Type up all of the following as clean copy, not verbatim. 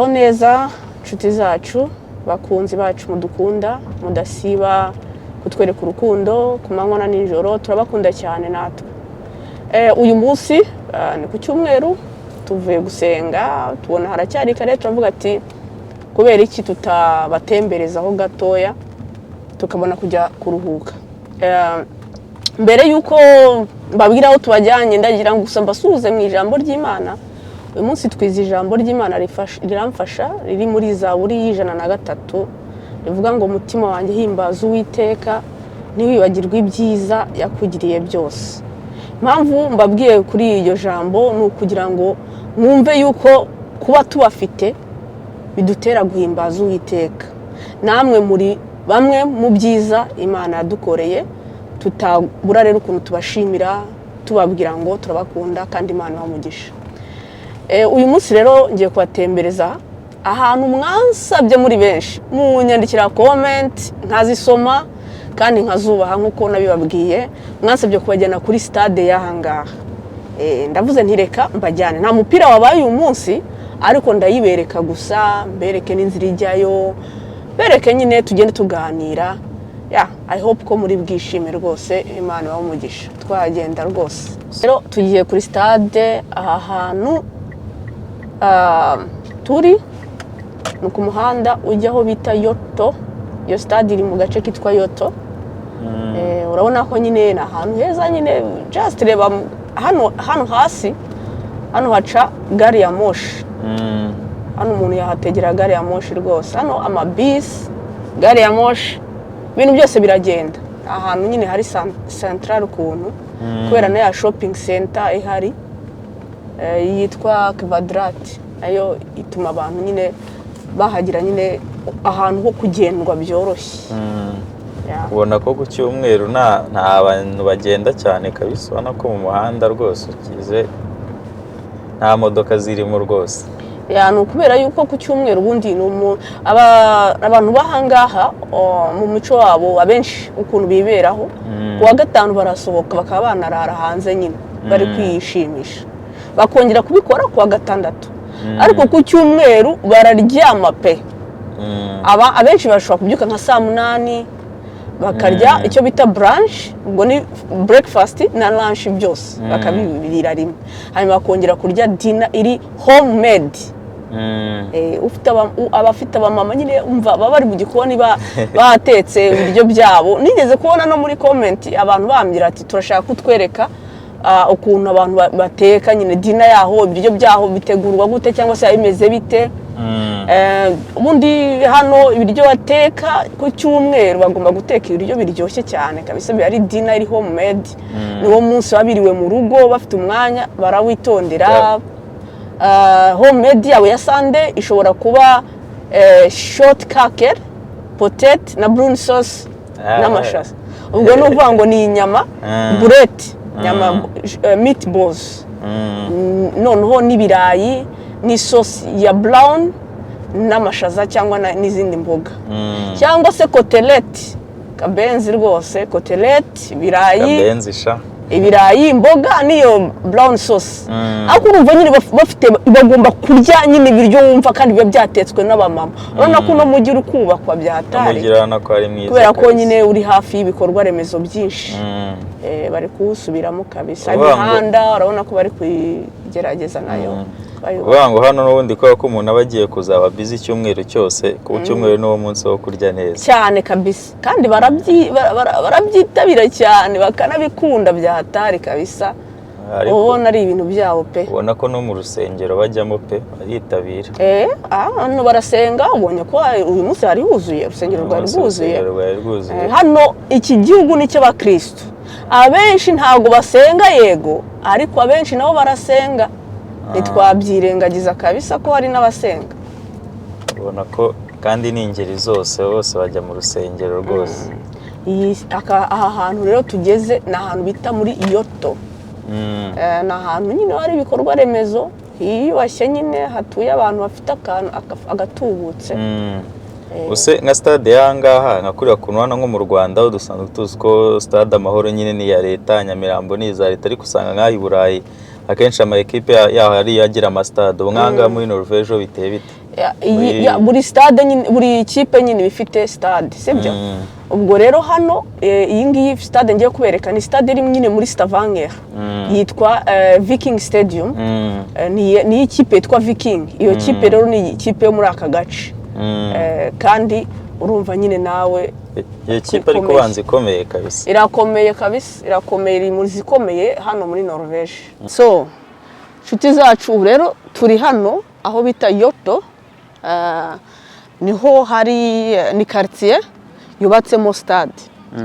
Aho neza, inshuti zacu, bakunzi bacu mudukunda, mudasiba kutwereka urukundo ku manywa na nijoro, turabakunda cyane natwe. Uyu munsi ni ku cyumweru, tuvuye gusenga, tubona haracyari kare, turavuga ati kubera iki tutabatemberezaho gatoya tukabona kujya kuruhuka? Mbere y'uko mbabwira aho tubajyanye, ndagira ngo gusa mbasuhuze mu ijambo ry'Imana. Uyu munsi twize ijambo ry'Imana riramfasha, riri muri Zaburi y'103, rivuga ngo: "Umutima wanjye, himbaza Uwiteka, ntiwibagirwe ibyiza yakugiriye byose." Impamvu mbabwiye kuri iryo jambo ni ukugira ngo mwumve yuko kuba tubafite bidutera guhimbaza Uwiteka. Namwe muri bamwe mu byiza Imana yadukoreye, tutabura rero ukuntu tubashimira, tubabwira ngo turabakunda kandi Imana ibaha umugisha. Uyu munsi rero ngiye kubatembereza ahantu mwansabye muri benshi, munyandikira comment nkazisoma kandi nkazubaha nk'uko nabibabwiye. Mwansabye kubajyana kuri stade y'aha ngaha. Ndavuze nti reka mbajyane. Nta mupira wabaye uyu munsi, ariko ndayibereka gusa, mbereke n'inzira ijyayo, bereke nyine tugende tuganira. Yeah, I hope ko muri bwishime rwose. Imana ibahe umugisha. Twagenda rwose. Rero tugiye kuri stade. Aha hantu turi ni ku muhanda ujya aho bita Yoto. Iyo stade iri mu gace kitwa Yoto. Urabona ko nyine ni ahantu heza nyine. Just reba hano hasi, hano haca gari ya moshi. Hano umuntu yahategera gari ya moshi rwose. Hano amabisi, gari ya moshi, ibintu byose biragenda. Ahantu nyine hari central ukuntu, kubera na ya shopping center ihari yitwa Kvadrat, nayo ituma abantu nyine bahagira nyine ahantu ho kugendwa byoroshye. Yeah. Ubona ko ku cyumweru nta bantu bagenda cyane kabisa. Ubona ko mu muhanda rwose ukize, nta modoka zirimo rwose. Yeah, ni ukubera yuko ku cyumweru ubundi ni abantu b'ahangaha, mu muco wabo, abenshi ukuntu biberaho, ku wa gatanu barasohoka, bakaba banarara hanze nyine bari kwishimisha, bakongera kubikora ku wa gatandatu, ariko ku cyumweru bararyama pe. Aba abenshi bashobora kubyuka nka saa 8, bakarya icyo bita brunch, ubwo ni breakfast na lunch byose bakabirira rimwe, hanyuma bakongera kurya dinner iri homemade. Ufite abafite abamama nyine, umva, baba bari mu gikoni batetse ibiryo byabo. Nigeze kubona no muri comment abantu bambwira ati turashaka kutwereka ukuntu abantu bateka nyine dinner yaho, ibiryo byaho bitegurwa gute, cyangwa se bimeze bite. Ubundi hano ibiryo bateka ku cyumweru, bagomba guteka ibiryo biryoshye cyane kabisa, biba ari dinner iri homemade. Niwo munsi baba biriwe mu rugo, bafite umwanya, barawitondera. Homemade yabo ya Sunday ishobora kuba kjøttkaker, potet na brun sauce n'amashaza. Ubwo ni ukuvuga ngo ni inyama, boulette, nyama, meatballs, noneho n'ibirayi n'isosi ya brown n'amashaza cyangwa n'izindi mboga, cyangwa se koteleti, kabenzi rwose, koteleti, ibirayi. Kabenzi sha. Ibirayi, imboga n'iyo brown sauce. Ariko urumva nyine bafite, bagomba kurya nyine ibiryo wumva kandi biba byatetswe n'abamama. Urabona ko uno mujyi uri kubakwa bya hatari. Umujyi urabona ko ari mwiza kubera ko kabisa. nyine uri hafi y'ibikorwa remezo byinshi. Bari kuwusubiramo kabisa. Uvuga ngo- Imihanda urabona ko bari kuyigerageza nayo bayubaka. Uvuga ngo hano n'ubundi kubera ko umuntu aba agiye kuzaba busy icyumweru cyose, ku cyumweru niwo munsi wo kurya neza. Cyane kabisa, kandi barabyitabira cyane, bakanabikunda bya hatari kabisa. Ariko ubona ari ibintu byabo pe. Ubona ko no mu rusengero bajyamo pe, baritabira. Hano barasenga. Ubonye ko uyu munsi hari huzuye, urusengero rwari Umunsi rwuzuye. urusengero rwari rwuzuye. Hano iki gihugu ni icy'abakristo. Abenshi ntabwo basenga yego, ariko abenshi nabo barasenga, ntitwabyirengagiza kabisa ko hari n'abasenga. Ubona ko kandi ni ingeri zose, bose bajya mu rusengero rwose. Aha hantu rero tugeze ni ahantu bita muri Yoto. Ni ahantu nyine hari ibikorwa remezo, hiyubashye nyine, hatuye abantu bafite akantu agatubutse. Use nka stade y'ahangaha, nka kuriya kuntu hano nko mu Rwanda aho dusanzwe tuzi ko Stade Amahoro nyine ni iya leta, Nyamirambo ni iza leta, ariko usanga nk'aha i Burayi akenshi ama ekipe yaho ariyo agira amasitade. Ubu nk'ahangaha muri Norvège ho biteye bite? Ya, iyi- ya, buri stade nyine, buri kipe nyine iba ifite stade, sibyo? Ubwo rero hano iyi ngiyi stade ngiye kubereka ni stade iri nyine muri Stavanger, yitwa Viking Stadium. Ni ikipe yitwa Viking. Iyo kipe rero ni ikipe yo muri aka gace. Kandi urumva nyine nawe Iyo kipe ariko ikomeye. Banza ikomeye kabisa. Irakomeye kabisa, irakomeye, iri mu zikomeye hano muri Norvège. So, inshuti zacu, ubu rero turi hano aho bita Yoto. Niho hari, ni quartier yubatsemo stade,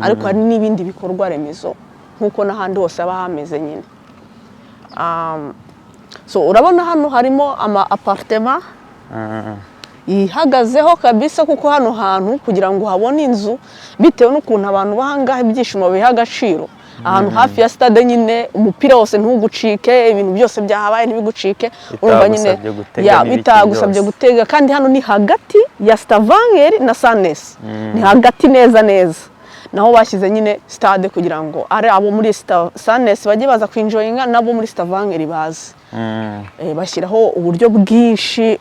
ariko hari n'ibindi bikorwa remezo nk'uko n'ahandi hose haba hameze nyine. So urabona hano harimo ama appartement yihagazeho kabisa, kuko hano hantu kugira ngo uhabone inzu, bitewe n'ukuntu abantu bahangaha ibyishimo biha agaciro, ahantu hafi ya stade nyine, umupira wose ntugucike, ibintu byose byahabaye ntibigucike, urumva nyine. Bitagusabye gutega Ya, n'ibiki bitagusabye byose. gutega. Kandi hano ni hagati ya Stavanger na Sandnes, ni hagati neza neza. Naho bashyize nyine stade kugira ngo ari abo muri Sandnes bajye baza kwinjoyinga, n'abo muri Stavanger baze. Bashyiraho uburyo bwinshi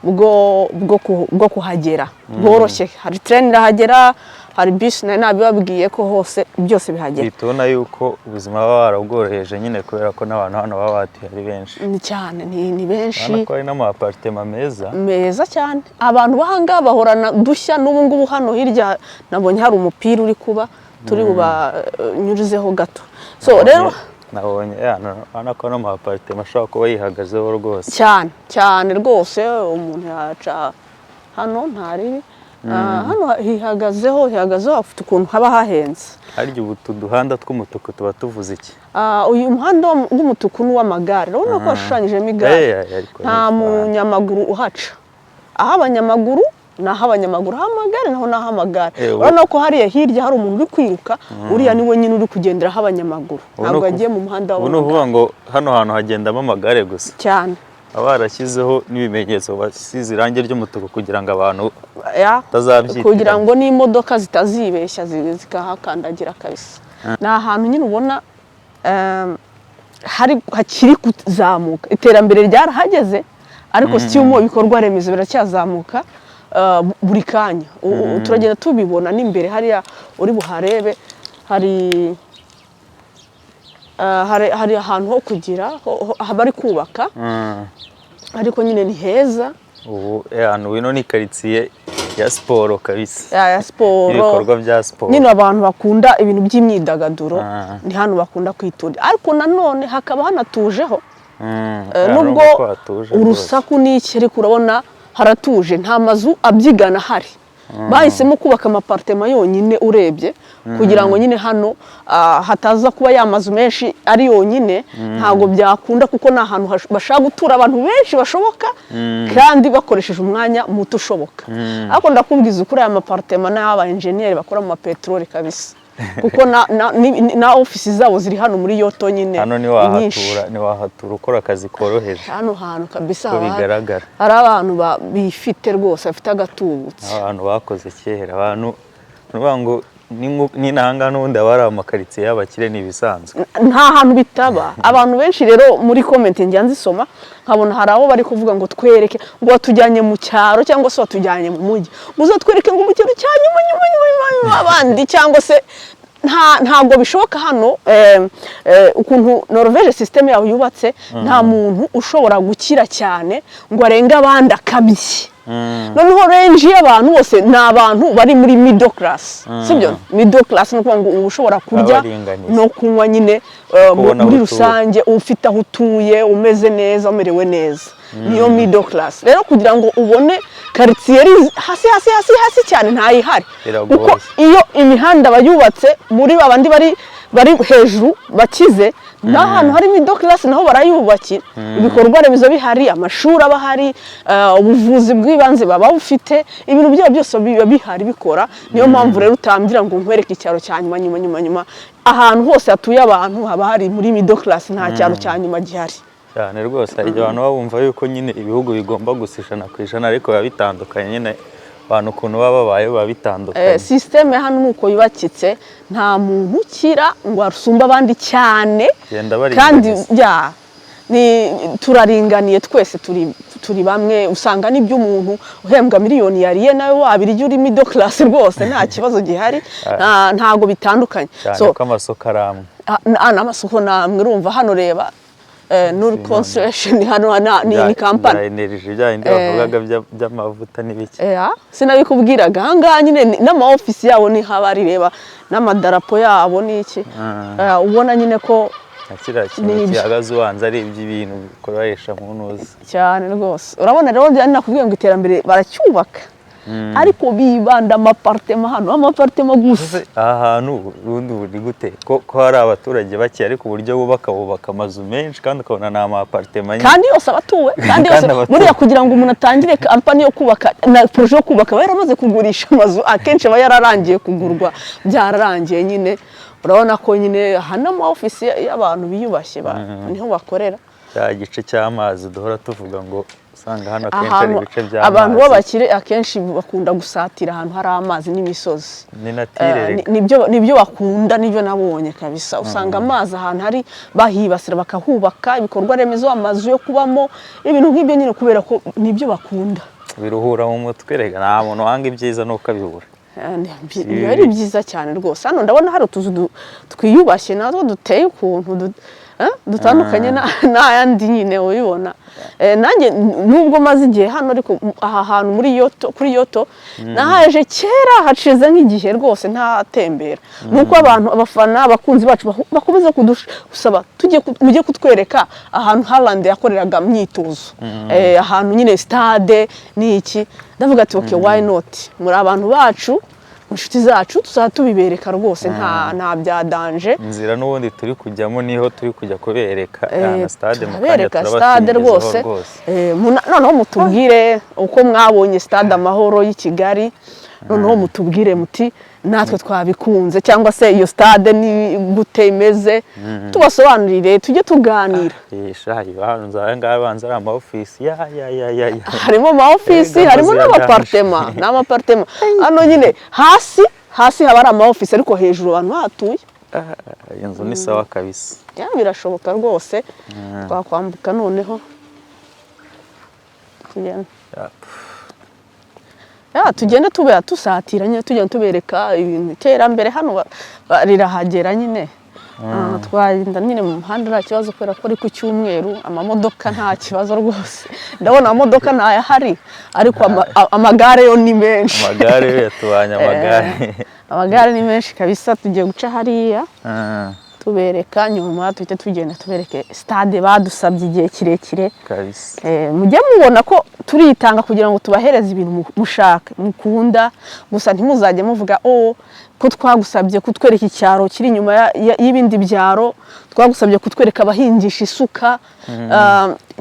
bwo kuhagera bworoshye. Hari train irahagera, hari bisi, nari nabibabwiye ko hose byose bihagera. Uhita ubona yuko ubuzima baba barabworoheje nyine, kubera ko n'abantu hano baba batuye ari benshi. Ni cyane, ni benshi. Urabona ko hari n'ama appartement meza. Meza cyane. Abantu bahangaha bahorana dushya. N'ubu ngubu hano hirya nabonye hari umupira uri kuba, turi bubanyurizeho gato. So rero Nabonye ya, urabona ko n'ama appartement ashobora kuba yihagazeho rwose. Cyane cyane rwose, umuntu yaca hano ntaribi. Hano hihagazeho, hafite ukuntu haba hahenze. Harya ubu utu duhanda tw'umutuku tuba tuvuze iki? Uyu muhanda w'umutuku ni uw'amagare. Urabona ko hashushanyijemo igare. Ariko Nta ni munyamaguru uhaca. Aho abanyamaguru ni ah'abanyamaguru, aho amagare naho ni ah'amagare. Ubu Urabona ko hariya hirya hari umuntu uri kwiruka, uriya ni we nyine uri kugendera aho abanyamaguru, Ubu ni ntabwo yagiye mu muhanda Ubu ni w'amagare. ukuvuga ngo hano hantu hagendamo amagare gusa. Cyane. Baba barashyizeho n'ibimenyetso, basize irangi ry'umutuku kugira ngo abantu Ya, batazabyitiranya. kugira ngo n'imodoka zitazibeshya zikahakandagira kabisa. Ni ahantu nyine ubona hari hakiri kuzamuka, iterambere ryarahageze, ariko still mu ibikorwa remezo biracyazamuka buri kanya. Turagenda tubibona n'imbere hariya uri buharebe, hari ahantu ho kugira bari kubaka, ariko nyine ni heza. Ubu ahantu ino ni karitsiye ya siporo kabisa. Ya siporo. Ibikorwa bya siporo. Nyine abantu bakunda ibintu by'imyidagaduro ni hano bakunda kwiturira, ariko nanone hakaba hanatujeho. Nubwo Urumva ko hatuje rwose. urusaku n'iki, ariko urabona haratuje, nta mazu abyigana ahari. Bahisemo kubaka ama appartement yonyine urebye, kugira ngo nyine hano hataza kuba ya mazu menshi ari yonyine. Ntabwo byakunda, kuko ni ahantu bashaka gutura abantu benshi bashoboka kandi bakoresheje umwanya muto ushoboka. Ariko ndakubwiza ukuri, aya ma appartement ni ay'aba enjeniyeri bakora mu mapeteroli kabisa, kuko na ofisi zabo ziri hano muri Yoto nyine Hano nyinshi. ntiwahatura ukora akazi koroheje. Hano hantu kabisa Uko haba bigaragara. hari abantu bifite rwose, bafite agatubutse. Abantu bakoze kera, abantu ni ukuvuga ngo ni n'ahangaha n'ubundi haba hari amakaritsiye y'abakire, ni ibisanzwe. Nta hantu bitaba. Abantu benshi rero muri comment njya nzisoma, nkabona hari abo bari kuvuga ngo twereke, ngo watujyanye mu cyaro cyangwa se watujyanye mu mujyi, muzatwereke ngo mu cyaro cya nyuma nyuma nyuma nyuma nyuma abandi, cyangwa se ntabwo bishoboka hano. Ukuntu Norvège système yaho yubatse, nta muntu ushobora gukira cyane ngo arenge abandi akabye. Noneho range y'abantu bose ni abantu bari muri middle class, sibyo? Middle class ni ukuvuga ngo uba ushobora kurya Abaringaniye. no kunywa nyine Kubona aho muri utuye. rusange, ufite aho utuye, umeze neza, umerewe neza, niyo middle class. Rero kugira ngo ubone karitsiye iri hasi hasi hasi hasi cyane, ntayihari. Biragoye. Kuko iyo imihanda bayubatse muri babandi bari hejuru bakize, n'ahantu hari middle class naho barayubakira, ibikorwa remezo bihari, amashuri aba ahari, ubuvuzi bw'ibanze baba bufite, ibintu byabo byose biba bihari bikora. Niyo mpamvu rero utambwira ngo nkwereke icyaro cya nyuma nyuma nyuma nyuma. Ahantu hose hatuye abantu haba hari muri middle class, nta cyaro cya nyuma gihari. Cyane rwose. Hari igihe abantu baba bumva yuko nyine ibihugu bigomba gusa 100%, ariko biba bitandukanye nyine, abantu ukuntu baba babayeho biba bitandukanye. Système hano ni uko yubakitse, nta muntu ukira ngo asumbe abandi cyane. Genda Kandi baringaniza. ya, ni turaringaniye twese, turi turi bamwe. Usanga n'ibyo umuntu uhembwa miliyoni yariye nawe wabirya uri middle class rwose, nta kibazo gihari. Ntago bitandukanye. Cyane So, ko amasoko ari amwe. N'amasoko namwe, urumva hano, reba Nur Construction hano ni kampani. Bya energy, bya bindi bavugaga by'amavuta n'ibiki. Sinabikubwiraga? Ahangaha nyine n'ama ofisi yabo ni haba rireba n'amadarapo yabo n'iki. Ubona nyine ko Na kiriya kintu Ni ibyo. gihagaze ubanza ari iby'ibintu bikoresha mu ntuzi. Cyane rwose. Urabona rero, njye nakubwiye ngo iterambere baracyubaka, ariko bibanda ama appartement hano, ama appartement gusa. Ese aha hantu ubundi ubu ni gute ko hari abaturage bake, ariko uburyo bubaka amazu menshi kandi ukabona ni ama appartement nyine? Kandi yose abatuwe, kandi yose. Kandi abatuwe. Buriya kugira ngo umuntu atangire kampani yo kubaka na projet yo kubaka, aba yaramaze kugurisha amazu, akenshi aba yararangiye kugurwa, byararangiye nyine. Urabona ko nyine aha n'ama ofisi y'abantu biyubashye niho bakorera. Cya gice cy'amazi duhora tuvuga ngo usanga hano akenshi ari Ahantu ibice by'amazi. Abantu b'abakire akenshi bakunda gusatira ahantu hari amazi n'imisozi. Ni nature. Nibyo bakunda, nibyo nabonye kabisa. Usanga amazi ahantu hari bahibasira, bakahubaka ibikorwa remezo, amazu yo kubamo, ibintu nk'ibyo nyine, kubera ko nibyo bakunda. Biruhura mu mutwe rega, nta muntu wanga ibyiza nuko abibura. Biba ari byiza cyane rwose. Hano ndabona hari utuzu twiyubashye natwo duteye ukuntu dutandukanye n'ayandi nyine ubibona. Nanjye nubwo maze igihe hano, ariko aha hantu muri yoto, kuri yoto nahaje kera, hacize nk'igihe rwose ntatembera. Nuko abantu, abafana, abakunzi bacu bakomeza kudusaba tujye mujye kutwereka ahantu Haaland yakoreraga imyitozo, ahantu nyine stade ni iki. Ndavuga ati okay, why not? Muri abantu bacu, inshuti zacu, tuzaba tubibereka rwose, nta bya danger. Inzira n'ubundi turi kujyamo niho turi kujya kubereka na stade mu kanya. Turabereka Turaba stade tuyigezeho. Rwose. Noneho mutubwire uko mwabonye Stade Amahoro y'i Kigali. Noneho mutubwire muti natwe twabikunze, cyangwa se iyo stade ni gute imeze, tubasobanurire, tujye tuganira. Sha, ibanza aya ngaya abanza ari ama ofisi ya ya ya ya ya. Harimo ama ofisi, Erega harimo amazu ya n'ama appartement, n'ama appartement hano nyine hasi hasi haba ari ama ofisi, ariko hejuru abantu bahatuye. Ah, inzu ni sawa kabisa. Ya, birashoboka rwose, twakwambuka noneho tugenda. Ya. Ya, tugende tubera tusatira nyine, tugenda tubereka ibintu, iterambere hano rirahagera nyine. Twagenda nyine mu muhanda nta kibazo, kubera ko ari ku cyumweru, amamodoka nta kibazo rwose. Ndabona amamodoka ntayahari, ariko amagare yo ni menshi. Amagare yo yatubanye amagare. Amagare ni menshi kabisa. Tugiye guca hariya, tubereka, nyuma tuhite tugenda tubereke stade badusabye igihe kirekire. Kabisa. Mujye mubona ko turitanga kugira ngo tubahereze ibintu mushaka, mukunda. Gusa ntimuzajye muvuga oh ko twagusabye kutwereka icyaro kiri inyuma y'ibindi byaro, twagusabye kutwereka abahingisha isuka.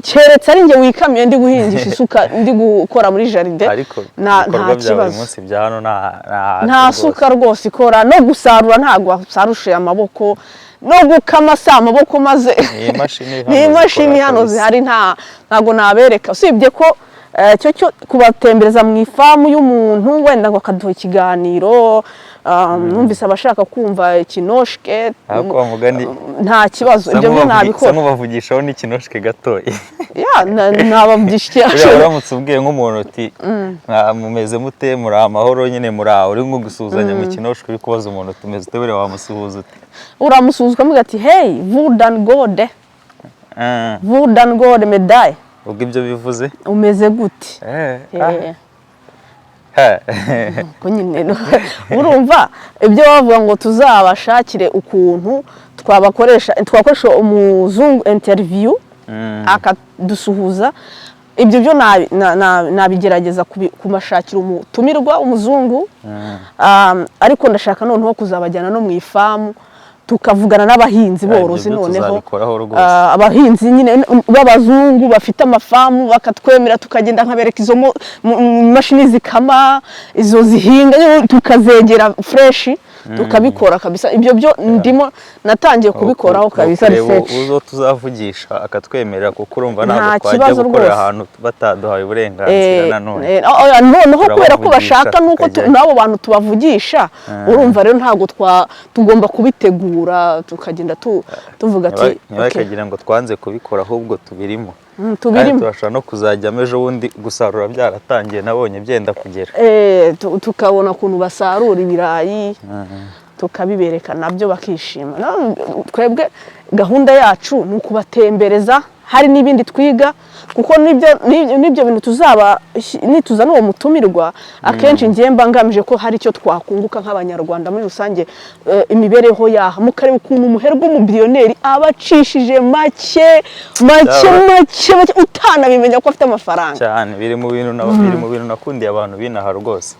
Keretse ari njye wikamiye ndi guhingisha isuka, ndi gukora muri jardin, Ariko nta ibikorwa bya buri kibazo. munsi bya hano nta Nta rwose. suka rwose ikora, no gusarura ntabwo wasarushe amaboko, no gukama si amaboko maze. Ni imashini hano Ni imashini zikora hano kabisa. zihari. Ntabwo nabereka, usibye ko cyo kubatembereza mu ifamu y'umuntu wenda ngo akaduha ikiganiro. Numvise abashaka kumva ikinoshke. Ariko wa mugani Nta kibazo, ibyo byo nabikora. Sa nk'ubavugishaho n'ikinoshke gatoya. Ya, nabavugisha. Buriya uramutse ubwiye nk'umuntu uti mumeze mute, muri amahoro nyine, muri aho, uri nko gusuhuzanya mu kinoshke, uri kubaza umuntu uti umeze ute, buriya wamusuhuza ute? Uramusuhuza ukamubwira ati hey, hvordan går det? Hvordan går det med dig? Ubwo ibyo bivuze? Umeze gute? Ko nyine urumva ibyo bavuga ngo tuzabashakire ukuntu twabakoresha, twakoresha umuzungu interview akadusuhuza, ibyo byo nabigerageza kumashakira umutumirwa umuzungu. Ariko ndashaka noneho kuzabajyana no mu ifamu, tukavugana n'abahinzi Ya, ibyo borozi byo noneho. tuzabikoraho rwose. Abahinzi nyine b'abazungu bafite amafamu bakatwemera, tukagenda nkabereka izo mashini zikama, izo zihinga nyine, tukazegera fresh, tukabikora kabisa. Ibyo byo ndimo, natangiye kubikoraho kabisa Kureba research. uzo tuzavugisha akatwemerera, kuko urumva Nta ntabwo twajya kibazo gukorera rwose. ahantu bataduhaye uburenganzira nanone. Oya, noneho kubera ko Turabavugisha, bashaka nuko tukajyayo. n'abo bantu tubavugisha, urumva rero ntabwo tugomba kubitegura, tukagenda tuvuga ati Ntibakagira ngo twanze kubikora, ahubwo tubirimo. Kandi Tubirimo. Turashobora no kuzajyamo ejo bundi gusarura byaratangiye, nabonye byenda kugera. Tukabona ukuntu basarura ibirayi, tukabibereka nabyo bakishima. Twebwe gahunda yacu ni ukubatembereza, hari n'ibindi twiga, kuko n'ibyo bintu tuzaba nituzana uwo mutumirwa, akenshi ngiye mba ngamije ko hari icyo twakunguka nk'Abanyarwanda muri rusange, imibereho yaha, mukareba ukuntu umuherwe w'umubillionaire aba acishije make make, make make, utanabimenya ko afite amafaranga. Cyane, biri mu bintu nakundiye abantu binaha rwose.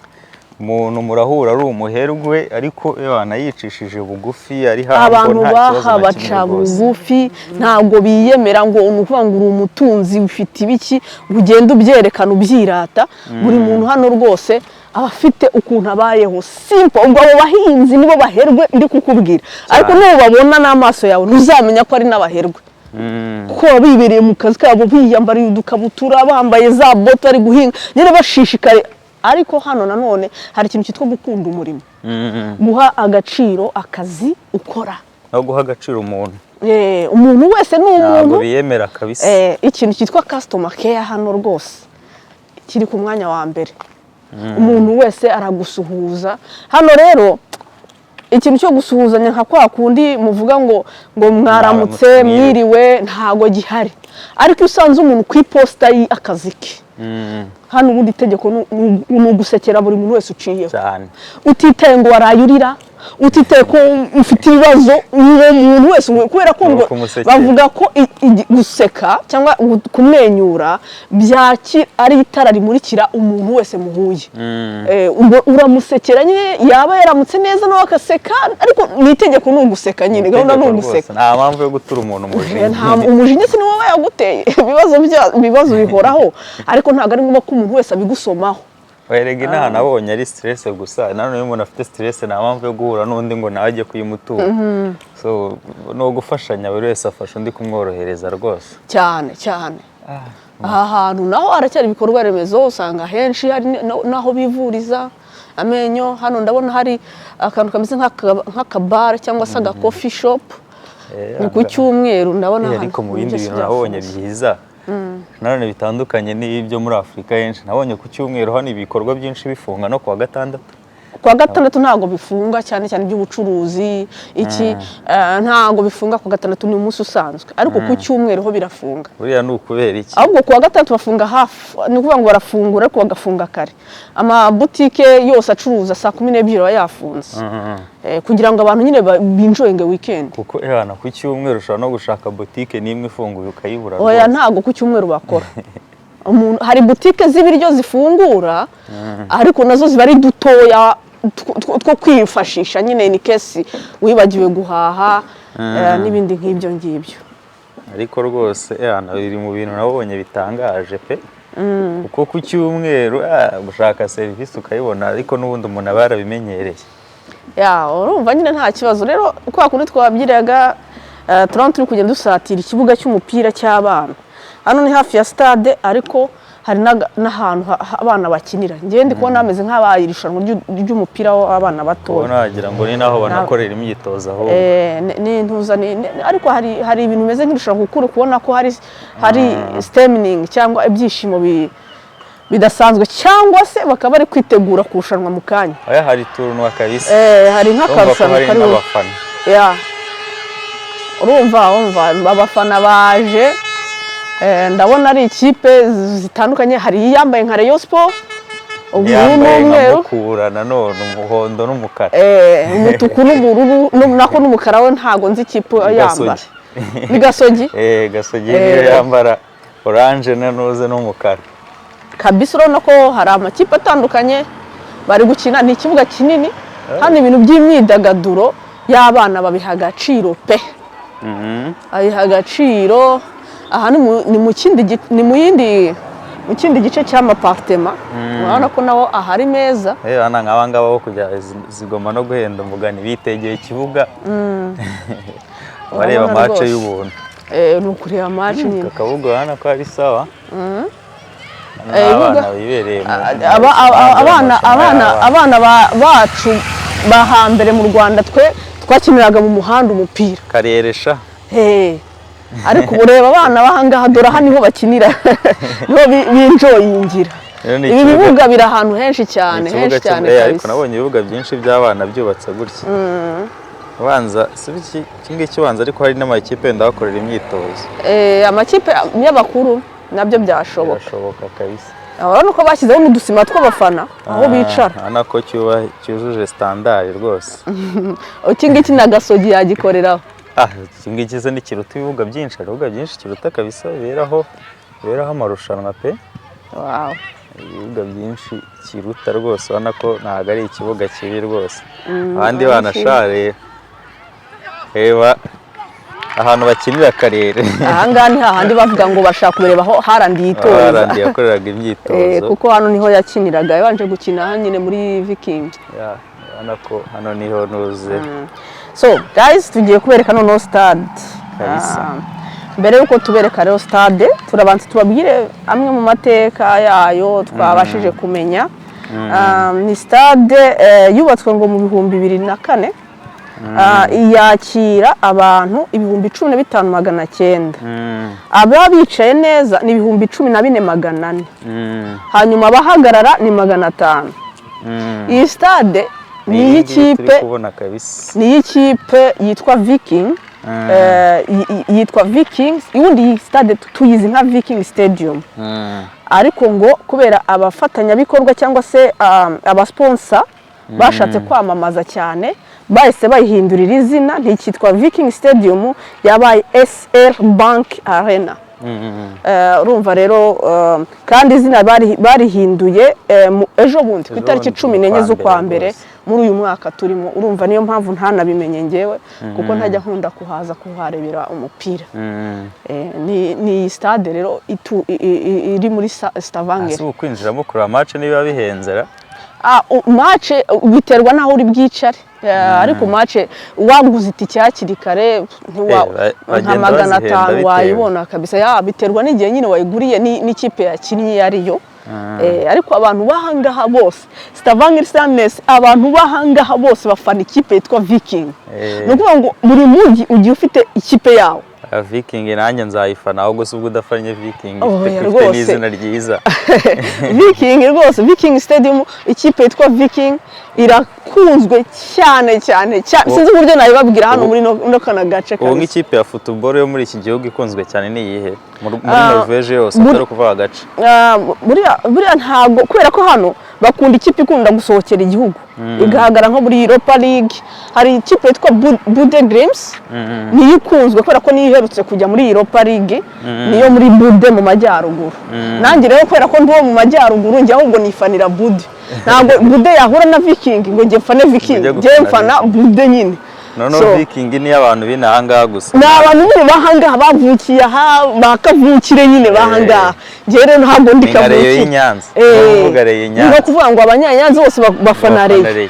Umuntu murahura ari umuherwe, ariko yana yicishije bugufi, ari humble. Abantu Nta kibazo baha na baca kimwe rwose. bugufi, ntabwo biyemera ngo ni ukuvuga ngo uri umutunzi, ufite ibiki, ngo ugende ubyerekana ubyirata. Buri muntu hano rwose aba afite ukuntu abayeho simple. Ubwo abo bahinzi nibo baherwe ndi kukubwira, ariko nubabona n'amaso yawe ntuzamenya ko ari n'abaherwe, kuko baba bibereye mu kazi kabo, biyambariye udukabutura, bambaye za bote, bari guhinga nyine bashishikaye. Ariko hano nanone hari ikintu cyitwa gukunda umurimo, guha agaciro akazi ukora. No guha agaciro umuntu. Umuntu wese ni Ntabwo umuntu. biyemera kabisa. Ikintu cyitwa customer care hano rwose kiri ku mwanya wa mbere. Umuntu wese aragusuhuza hano. Rero ikintu cyo gusuhuzanya nka kwa kundi muvuga ngo mwaramutse, Mwaramutse, mwiriwe, ntago gihari. Ariko iyo usanze umuntu ku iposita y'akazi ke, hano ubundi itegeko ni ugusekera buri muntu wese uciyeho, cyane, utitaye ngo waraye urira, utitaye ko ufite ibibazo, uwo muntu wese, kubera ko Ni ngo ukumusekera. bavuga ko guseka cyangwa kumwenyura byaki ari itara rimurikira umuntu wese muhuye. Ubwo uramusekera nyine, yaba yaramutse neza nawe agaseka, ariko ni itegeko ni uguseka nyine, gahunda ni Itegeko uguseka. rwose, nta mpamvu yo gutura umuntu umujinya. Nta umujinya, si niwo yaguteye ibibazo. Ibibazo bihoraho, ariko ntabwo ari ngombwa ko umuntu wese abigusomaho. Erega inaha nabonye ari stress gusa. Nanone iyo umuntu afite stress, nta mpamvu yo guhura n'undi ngo nawe ajye kuyimutura. So ni ugufashanya, buri wese afasha undi kumworohereza rwose. Cyane cyane. Aha hantu naho haracyari ibikorwa remezo, usanga henshi hari n'aho bivuriza amenyo. Hano ndabona hari akantu kameze nk'akabare cyangwa se aga coffee shop. Ni ku cyumweru ndabona hano Ariko mu bindi byose bintu nabonye byafunze. byiza nanone bitandukanye n'ibyo muri Afurika henshi, nabonye ku cyumweru hano ibikorwa byinshi bifunga, no ku wa gatandatu. Ku wa gatandatu ntabwo bifunga, cyane cyane iby'ubucuruzi iki, ntabwo bifunga ku wa gatandatu, ni umunsi usanzwe, ariko ku cyumweru ho birafunga. Buriya ni ukubera iki? Ahubwo ku wa gatandatu bafunga hafi, ni ukuvuga ngo barafungura ariko bagafunga kare. Amabutike yose acuruza saa 12 aba yafunze, kugira ngo abantu nyine binjoyinge weekend. Kuko ehana ku cyumweru ushobora no gushaka butike n'imwe ifunguye ukayibura Oya, rwose. ntabwo ku cyumweru bakora. Umuntu, hari butike z'ibiryo zifungura, ariko nazo ziba ari dutoya two kwifashisha nyine in case wibagiwe guhaha, n'ibindi nk'ibyo ngibyo. Ariko rwose ehana biri mu bintu nabonye bitangaje pe, kuko ku cyumweru gushaka serivisi ukayibona, ariko n'ubundi umuntu aba yarabimenyereye. Ya, urumva nyine nta kibazo. Rero kwa kundi twabyiraga, turabona turi kugenda dusatira ikibuga cy'umupira cy'abana. Hano ni hafi ya stade, ariko hari n'ahantu abana bakinira. Njyewe ndi kubona hameze nk'abaye irushanwa ry'umupira w'abana batoya. Ubona wagira ngo ni naho banakorera imyitozo ahubwo. Ni intuza ariko hari ibintu bimeze nk'irushanwa, kuko uri kubona ko hari siteminingi cyangwa ibyishimo bidasanzwe, cyangwa se bakaba bari kwitegura kurushanwa mu kanya. Oya, hari tournoi kabisa. Hari Urumva ko nk'akarushanwa hari kari n'abafana. Ya, urumva abafana baje. Ndabona ari ikipe zitandukanye, hari iyambaye nka Rayon Sport, ubururu Yambaye nka n'umweru. Mukura nanone, umuhondo n'umukara. Umutuku n'ubururu, nako n'umukara we. Ntago nzi ikipe yambara. Gasogi. Ni Gasogi. Gasogi niyo yambara orange na nuze n'umukara. Kabisa, urabona ko hari amakipe atandukanye bari gukina. Ni ikibuga kinini. Hano ibintu by'imyidagaduro y'abana babiha agaciro pe, abiha agaciro. Aha ni mu kindi ni mu yindi mu kindi gice cy'amapartema, urabona ko naho ahari meza. Hano nk'aba ngaba bo kujya zigomba no guhenda umugani, bitegeye ikibuga bareba Urabona match rwose. y'ubuntu. Ni ukureba match nyine. Aka kabuga urabona ko ari sawa. Hano ni abana bibereye Abana mu abana y'abana. Abana bacu ba hambere mu Rwanda, twe twakiniraga mu muhanda umupira. Kareresha. Eh, Ariko ubu reba abana b'ahangaha, dore aha niho bakinira, niho binjoyingira. Rero ni Ibi ikibuga- bibuga biri ahantu henshi cyane, ikibuga henshi cyane ariko kabisa. nabonye ibibuga byinshi by'abana byubatse gutya. Ubanza si iki ngiki, ubanza ariko hari n'amakipe wenda bakorera imyitozo. Amakipe y'abakuru nabyo byashoboka. Birashoboka kabisa. Urabona ko bashyizeho n'udusima tw'abafana aho bicara. Urabona ko cyujuje standard rwose. Iki ngiki na Gasogi yagikoreraho. Ah, iki ngiki se ntikiruta ibibuga byinshi? Hari ibibuga byinshi kiruta kabisa, biberaho amarushanwa pe. Ibibuga byinshi kiruta rwose. Urabona ko ntabwo ari ikibuga kibi rwose. Abandi bana share, reba ahantu bakinira akarere. Ahangaha ni hahandi bavuga ngo bashaka kubireba aho Haaland yitoreza. Haaland yakoreraga imyitozo. Kuko hano niho yakiniraga, yabanje gukina hano nyine muri Viking. Yeah, urabona ko hano niho nuze. So guys, tugiye kubereka noneho stade. Kabisa. Ah, mbere y'uko tubereka rero stade, turabanza tubabwire amwe mu mateka yayo twabashije kumenya. Ni stade yubatswe ngo mu 2004. Yakira abantu 15,900. Ababa bicaye neza ni 14,400. Hanyuma abahagarara ni 500. Iyi stade ni Iyi ngiyi turi iy'ikipe kubona kabisa. Ni iy'ikipe yitwa Viking. Yitwa Vikings. Ubundi iyi stade tuyizi nka Viking Stadium, ariko ngo kubera abafatanyabikorwa cyangwa se abasponsor bashatse kwamamaza cyane, bahise bayihindurira izina, ntikitwa Viking Stadium, yabaye SR Bank Arena. Urumva rero, kandi izina barihinduye ejo bundi ku Ejo itariki bundi cumi mu n'enye kwa z'ukwa mbere mbere rwose. muri uyu mwaka turimo. Urumva niyo mpamvu ntanabimenye ngewe, kuko ntajya nkunda kuhaza kuharebera umupira. Ni iyi stade rero iri muri Stavanger. Ese ubu kwinjiramo kureba match niba bihenze ra? Ah, match biterwa n'aho uri bwicare. Ariko match waguze itike hakiri kare nka Bagenda magana bazihenda atanu bitewe. wayibona kabisa. Ya, biterwa n'igihe nyine wayiguriye n'ikipe yakinnye iyo ariyo. Ariko abantu b'ahangaha bose, Stavanger Sandnes, abantu b'ahangaha bose bafana ikipe yitwa Viking. Ni ukuvuga ngo buri mujyi ugiye ufite ikipe yawo. Ah, Viking nanjye nzayifana ahubwo. Se ubwo udafanye Viking Oh, ifite oya, ifite rwose. n'izina ryiza. Viking rwose, Viking Stadium, ikipe yitwa Viking irakunzwe cyane cyane cyane. Sinzi uburyo nabibabwira hano muri no kano gace Ubu kabisa. nk'ikipe ya football yo muri iki gihugu ikunzwe cyane ni iyihe muri Ah, Norvège yose, atari ukuvuga agace? Ah, buriya ntabwo, kubera ko hano bakunda ikipe ikunda gusohokera igihugu igahagarara nko muri Europa League. Hari ikipe yitwa Bodø Glimt, niyo ikunzwe kubera ko niyo iherutse kujya muri Europa League, niyo muri Bodø mu majyaruguru. Nanjye rero kubera ko ndi uwo mu majyaruguru, njye ahubwo nifanira Bodø. Ntabwo Bodø yahura na Viking ngo njye mfane Viking. Ujye Njye gufana mfana Bodø nyine. Noneho Viking ni iy'abantu b'inahangaha gusa. Ni abantu nyine bahangaha, bavukiye aha, bakavukire nyine bahangaha. Njyewe rero ntabwo ndi Ni nka Rayon kavukire. y'i Nyanza. Ni ukuvuga Rayon y'i Ni Nyanza. nko kuvuga ngo abanyanyanza bose bafana Rayon. Rayon.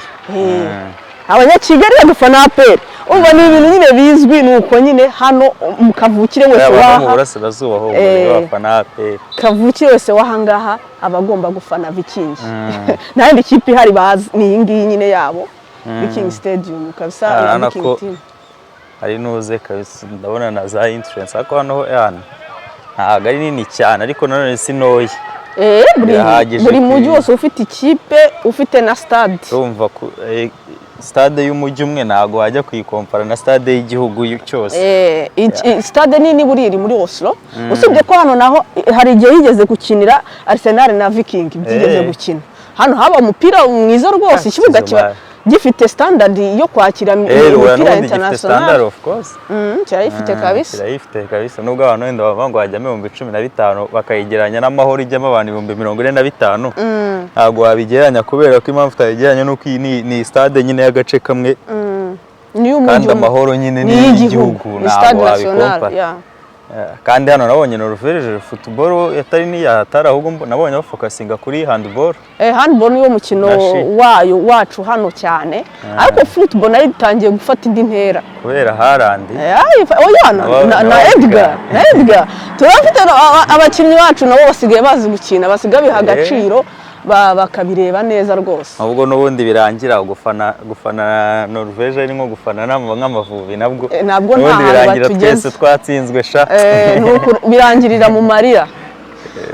Abanyakigali bagafana APR. Umva, ni ibintu nyine bizwi, ni uko nyine hano mu kavukire wese Abantu bo mu waha burasirazuba ho bafana APR. Kavukire wese wahangaha aba agomba gufana Viking. Nta yindi kipe ihari bazi, ni iyi ngiyi nyine yabo, Viking Stadium kabisa, Ah, na urabona Viking ko team. Hari nuze kabisa, ndabona na za entrance, ariko hano ho hano ntabwo ari nini cyane, ariko nanone si ntoya. Buri Birahagije buri mujyi wose ufite ikipe, ufite na stade. Urumva stade y'umujyi umwe ntabwo wajya kuyikompara na stade y'igihugu cyose. Stade nini buriya iri muri Oslo, usibye ko hano naho hari igihe yigeze gukinira Arsenal na Viking, byigeze gukina hano, haba umupira mwiza rwose. Ah, Ikibuga kiba Kizomara. gifite standard yo kwakira Oya, imipira n'ubundi gifite international. standard, of course. Kirayifite kabisa. Kirayifite kabisa, nubwo abantu wenda bavuga ngo hajyamo 15,000, bakayigereranya n'Amahoro ijyamo abantu 45,000. Ntabwo wabigereranya, kubera ko impamvu utabigereranya ni uko iyi ni stade nyine y'agace kamwe, Ni iy'umujyi kandi umwe. Amahoro nyine ni Ni iy'igihugu, iy'igihugu, ni stade ntabwo national. wabikompara. Yeah, kandi hano nabonye Norvège football yatari n'iyahatari, ahubwo nabonye bafocusinga kuri handball. Handball niwo mukino Na ski. wayo wacu hano cyane, ariko football nayo itangiye gufata indi ntera. Kubera Haaland. Oya, na Nabo Edgar, na Edgar turabafite, abakinnyi bacu nabo basigaye bazi gukina, basigaye biha agaciro. Bakabireba neza rwose. Ahubwo n'ubundi birangira gufana Norvège ari nko gufana nk'Amavubi nabwo. Nabwo nta N'ubundi hantu birangira batugeze. twese twatsinzwe sha. Birangirira mu marira.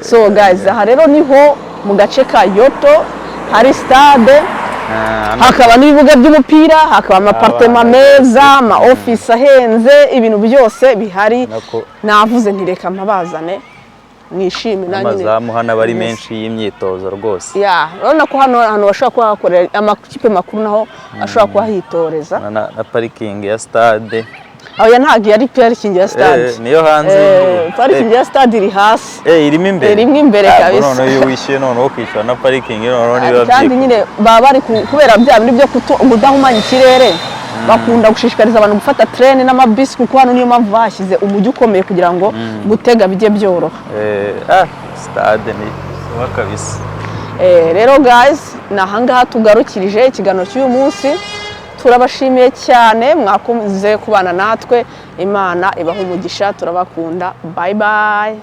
So guys, aha rero niho mu gace ka Yoto hari stade, Ah, hano hakaba n'ibibuga by'umupira, hakaba ama apartment Abana meza, ama office ahenze, ibintu byose bihari. Navuze nti reka mpabazane mwishime nanjye. Amazamu hano aba ari Yes. menshi y'imyitozo rwose. Ya, urabona ko hano ahantu bashobora kuba hakorera amakipe makuru, naho ashobora kuba hitoreza. Na parikingi ya stade. Oya, ntabwo yari parikingi ya stade. Niyo hanze y'imbuga. Parikingi ya stade iri hasi. Irimo imbere. Irimo imbere Ntabwo kabisa. Noneho iyo wishyuye, noneho ukishyura na parikingi, noneho niba Kandi nyine baba bari kubera bya bindi byo kudahumanya ikirere, bakunda gushishikariza abantu gufata train n'amabisi, kuko hano niyo mpamvu bahashyize umujyi ukomeye, kugira ngo gutega bijye byoroha. Stade ni sawa kabisa. Rero guys, ni ahangaha tugarukirije ikiganiro cy'uyu munsi. Turabashimiye cyane, mwakoze kubana natwe. Imana ibaha umugisha, turabakunda. Bye bye.